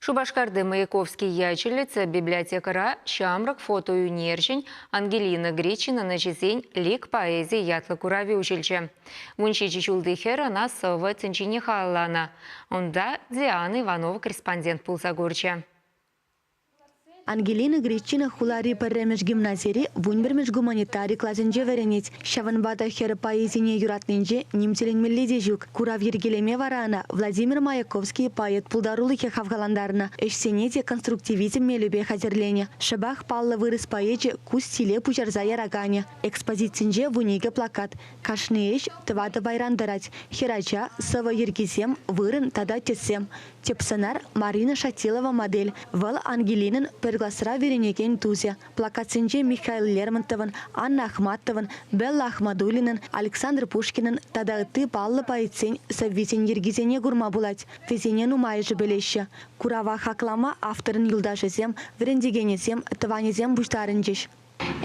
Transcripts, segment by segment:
Шупашкарти Маяковский ячӗллӗ тӗп библиотекӑра ҫамрӑк фотоӳнерҫӗн Ангелина Гречинӑн ӗҫӗсен «Лик поэзийӗ» ятлӑ куравӗ уҫӑлчӗ. 17 ҫулти хӗр ӑна сӑвӑ тӗнчине халалланӑ. Унта Диана Иванова корреспондент пулса курчӗ. Ангелина Гречина хулари пӗрремӗш гимназире вунпӗрмӗш гуманитари класӗнче вӗренет. Ҫавӑнпа та хӗр поэзине юратнинче ним тӗлӗнмелли те ҫук. Курав йӗркелеме вара ӑна Владимир Маяковский поэт пултарулӑхӗ хавхалантарнӑ. Ӗҫсене те конструктивизм мелӗпе хатӗрленӗ. Шӑпах паллӑ вырӑс поэчӗ ку стиле пуҫарса яраканӗ. Экспозицинче 12 плакат. Кашни ӗҫ тӑватӑ пайран тӑрать: хӗрача, сӑвӑ йӗркисем, вырӑн тата тӗссем. Тӗп сӑнар Марина Шатилова модель. Вӑл Ангелинӑн пӗр класра вӗренекен тусӗ. Плакатсенче Михаил Лермонтовӑн, Анна Ахматовӑн, Белла Ахмадуллинӑн, Александр Пушкинӑн тата ытти паллӑ поэтсен сӑввисен йӗркисене курма пулать. Вӗсене нумайӑшӗ пӗлеҫҫӗ. Курава хаклама авторӑн юлташӗсем, вӗрентекенӗсем, тӑванӗсем пуҫтарӑнчӗҫ.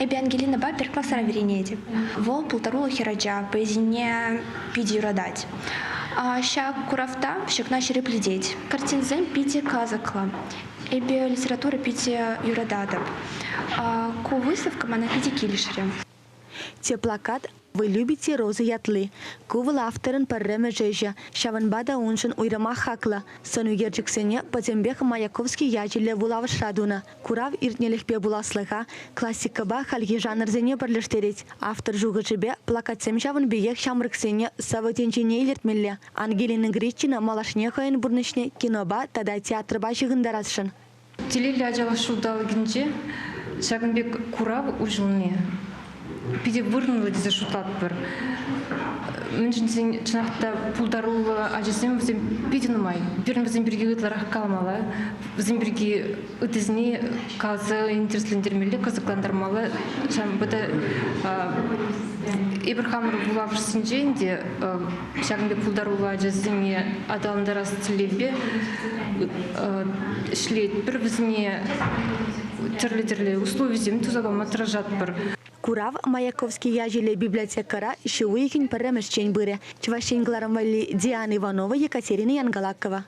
Эпӗ Ангелинӑпа пӗр класра вӗренетӗп. Вӑл пултаруллӑ хӗрача, поэзине питӗ юратать. Ҫак куравта ҫакна ҫирӗплетет. Картинсем питӗ кӑсӑклӑ. Эпӗ литература питӗ юрататӑп. Ку выставка мана питӗ килӗшрӗ. Те плакат «Вы любите розы» ятли. Ку вӑл авторӑн пӗрремӗш ӗҫӗ. Ҫавӑнпа та уншӑн уйрӑмах хаклӑ. Сӑн ӳкерчӗксене пӗтӗмпех Маяковский ячӗллӗ вулавӑшра тунӑ. Курав иртнӗлӗхпе пуласлӑха, классикӑпа хальхи жанрсене пӗрлештерет. Автор шухӑшӗпе, плакатсем ҫавӑн пекех ҫамрӑксене сӑвӑ тӗнчине илӗртмелле. Ангелина Гречина малашне хӑйӗн пурнӑҫне кинопа тата театрпа ҫыхӑнтарасшӑн. Телейлӗ ачалӑх ҫулталӑкӗнче ҫакӑн пек курав уҫӑлни питӗ вырӑнлӑ тесе шутлатпӑр. Мӗншӗн тесен чӑнах та пултаруллӑ ачасем вӗсем питӗ нумай. Пирӗн вӗсем пирки ытларах каламалла. Вӗсем пирки ыттисене каласа интереслентермелле, кӑсӑклантармалла. Ҫавӑнпа та эпир хамӑр вулавӑшсенче ӗнтӗ ҫакӑн пек пултаруллӑ ачасене аталантарас тӗллевпе ӗҫлетпӗр, вӗсене тӗрлӗ-тӗрлӗ условисем туса пама тӑрӑшатпӑр. Курав Маяковский ячӗллӗ библиотекӑра ҫу уйӑхӗн пӗрремӗшчен пырӗ. Чӑваш Ен кӑларӑм валли Диана Иванова, Екатерина Янгалакова.